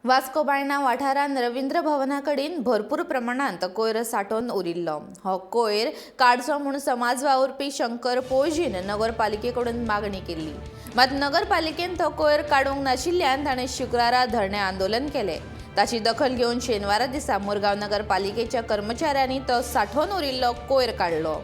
वास्को बायणा वाठारांत रवींद्र भवना कडेन भरपूर प्रमाणांत कोयर सांठोवन उरिल्लो. हो कोयर काडचो म्हूण समाज वावुरपी शंकर पोळजीन नगरपालिके कडून मागणी केल्ली. मात नगरपालिकेन तो कोयर काडूंक नाशिल्ल्यान ताणें शुक्रारा धरणें आंदोलन केलें. ताची दखल घेवन शेनवारा दिसा मुरगांव नगरपालिकेच्या कर्मचाऱ्यांनी तो सांठोवन उरिल्लो कोयर काडलो.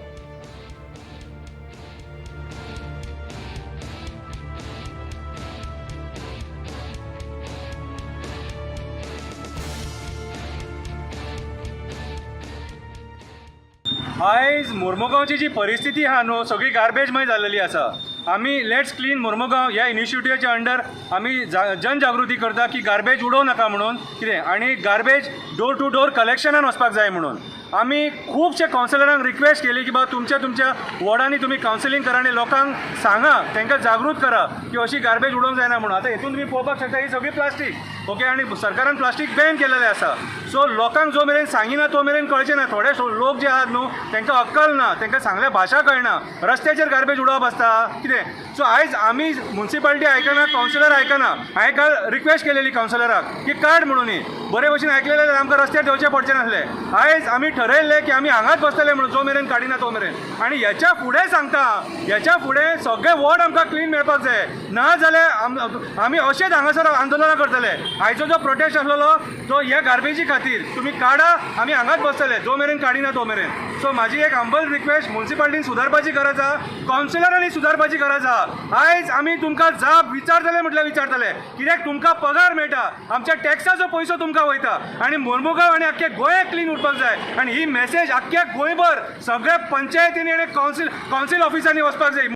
आयज मोर्मुगांवची जी परिस्थिती आहा न्हू, सगळी गार्बेजमय जाल्लेली आसा. आमी let's clean Mormugao ह्या इनिशिएटिवाच्या अंडर आमी जनजागृती करता की गार्बेज उडोवं नाका म्हणून कितें, आनी गार्बेज डोर टू डोर कलेक्शनान वचपाक जाय म्हणून. आमी खुबशे कावन्सिलरांक रिक्वेस्ट केली की बाबा तुमच्या तुमच्या वॉर्डांनी तुमी कावन्सिलींग करा आनी लोकांक सांगा, तांकां जागृत करा की अशी गार्बेज उडोवंक जायना म्हणून. आतां हेतून तुमी पळोवपाक शकता, ही सगळी प्लास्टीक, ओके, आनी सरकारान प्लास्टीक बॅन केलेलें आसा. सो लोकांक जो मेरेन सांगिना तो मेरेन कळचें ना. थोडे लोक जे आहात न्हू, तांकां अक्कल ना, तांकां सांगल्यार भाशा कळना, रस्त्याचेर गार्बेज उडोवप आसता कितें. सो आयज आमी मुन्सिपालिटी आयकना, कावन्सिलर आयकना. हांवें काल रिक्वेस्ट केलेली कावन्सिलराक की काड म्हणून. बरे भशेन आयकलें जाल्यार आमकां रस्त्यार देंवचें पडचें नासलें. आयज आमी ठरयल्लें की आमी हांगाच बसतले म्हणून, जो मेरेन काडिना तो मेरेन. आनी ह्याच्या फुडें सांगता, ह्याच्या फुडें सगळे वॉर्ड आमकां क्लीन मेळपाक जाय, ना जाल्यार आमी अशेंच हांगासर आंदोलनां करतले. आयचो जो प्रोटेस्ट आसलेलो तो ह्या गार्बेजी खातीर. तुमी काडा, आमी हांगाच बसतले जो मेरेन काडिना तो मेरेन. सो म्हाजी एक हंबल रिक्वेस्ट, मुन्सिपालिटीन सुदारपाची गरज आहा, कावन्सिलरांनी सुदारपाची गरज आहा. आयज आमी तुमकां जाप विचारतले म्हटल्यार विचारतले, कित्याक तुमकां पगार मेळटा, आमच्या टॅक्साचो पयसो तुमकां वयता. आनी मोर्मुगांव आनी आख्खे गोंयाक क्लीन उरपाक जाय, आनी ही मॅसेज आख्ख्या गोंयभर सगळ्या पंचायतींनी आनी कावन्सील ऑफिसांनी वचपाक जाय.